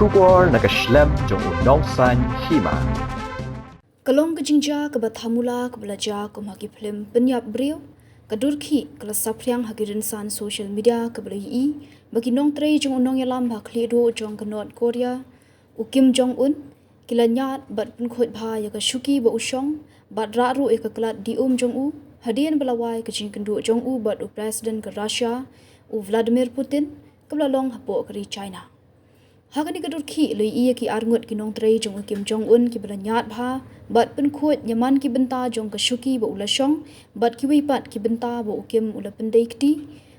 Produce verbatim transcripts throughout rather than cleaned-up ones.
Khubor na ka shlem jong u nongsaiñ hima. Ka long ka jingjia kaba thamula kaba la jia kum ha ki phlim pynïap briew. Ka dur khih ka la saphriang ha ki rynsan social media kaba la ïohi ba ki nongtrei jong u nongïalam ba khlieh duh jong ka North Korea, u Kim Jong Un, ki la ñiad bad pynkhuid bha ïa ka shuki ba u shong bad rah ruh ïa ka klat di um jong u hadien ba la wai ka jingkynduh jong u bad u President ka Russia, u Vladimir Putin, kaba la long hapoh ka ri China. Ha kane ka dur khih la ïohi ïa ki arngut ki nongtrei jong u Kim Jong Un kiba la ñiad bha bad pynkhuid ïa man ki bynta jong ka shuki ba u la shong bad kiwei pat ki bynta ba u Kim u la pyndei kti,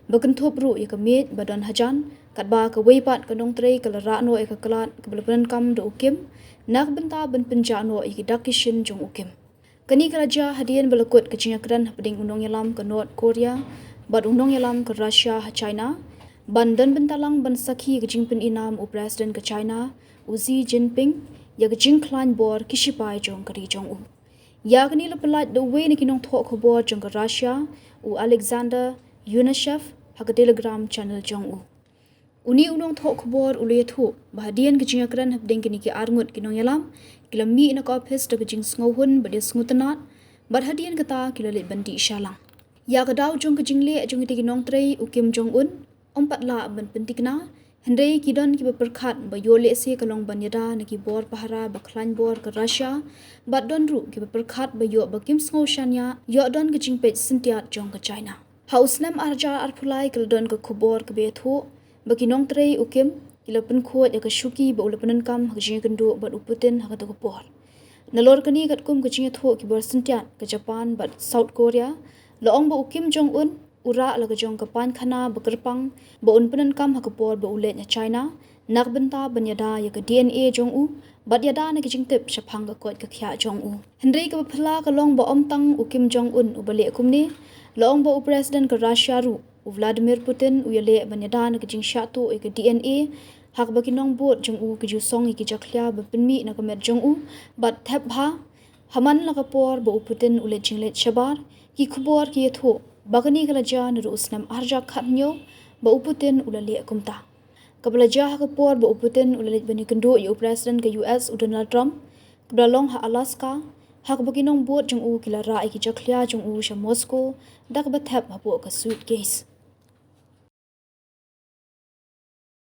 ba kynthup ruh ïa ka miej ba don hajan, katba kawei pat ka nongtrei ka la rah noh ïa ka klat kaba la pyndonkam da u Kim na ka bynta ban pynjah noh ïa ki dak ki shin jong u Kim. Kane ka la jia hadien ba la kut ka jingïakren hapdeng u nongïalam ka North Korea bad u nongïalam ka Russia ha China ban don bynta lang ban sakhi ka jingpyni nam u President ka China, u Xi Jinping, ïa ka jingkhlaiñ bor ki shipai jong ka ri jong u. Ïa kane la pyllait da uwei na ki nongthoh khubor jong ka Russia, u Alexander Yunashev, ha ka Telegram channel jong u. Une u nongthoh khubor u la ïathuh ba hadien ka jingïakren hapdeng kine ki arngut ki nongïalam, ki la mih na ka ophis da ka jingsngewhun bad ïasngewtynnad, bad hadien kata ki la leit ban dih shalang. Ïa ka daw jong ka jingleh jong ite ki nongtrei u Kim Jong Un, ym pat lah ban pynthikna, hynrei ki don kiba pyrkhat ba ïoh lehse ka long ban ïada na ki bor pahara ba khlaiñ bor ka Russia, bad don ruh kiba pyrkhat ba ïoh ba kim sngew shaniah, ïoh don ka jingpeit syntiat jong ka China. Ha u snem arhajar arphew lai ka la don ka khubor kaba ïathuh ba ki nongtrei u Kim ki la pynkhuid ïa ka shuki ba u la pyndonkam ha ka jingïakynduh bad u Putin ha kato ka por. Nalor kane katkum ka jingïathuh ki bor syntiat ka Japan bad South Korea, la ong ba u Kim Jong Un u rah la ka jong ka painkhana ba kyrpang ba un pyndonkam ha ka por ba u leit na China, na ka bynta ban ïada ïa ka D N A jong u, bad ïada na ka jingtip shaphang ka koit ka khiah jong u. Hynrei kaba phylla ka long ba ym tang u Kim Jong Un uba leh kumne, la ong ba u President ka Russia ruh, u Vladimir Putin, u ïaleh ban ïada na ka jingshah tuh ïa ka D N A, ha kaba ki nongbud jong u ki ju song ïa ki jakhlia ba pynmih na ka met jong u, bad thep bha, ha man la ka por ba u Putin u leit jingleit shabar, ki khubor ki ïathuh ba kane ka la jia naduh u snem arhajar khathynñiew ba u Putin u la leh kumta. Kaba la jia ha ka por ba u Putin u la leit ban ïakynduh ïa u President ka U S u Donald Trump, kaba la long ha Alaska, ha kaba ki nongbud jong u ki la rah ïa ki jakhlia jong u sha Moscow da kaba thep hapoh ka suitcase.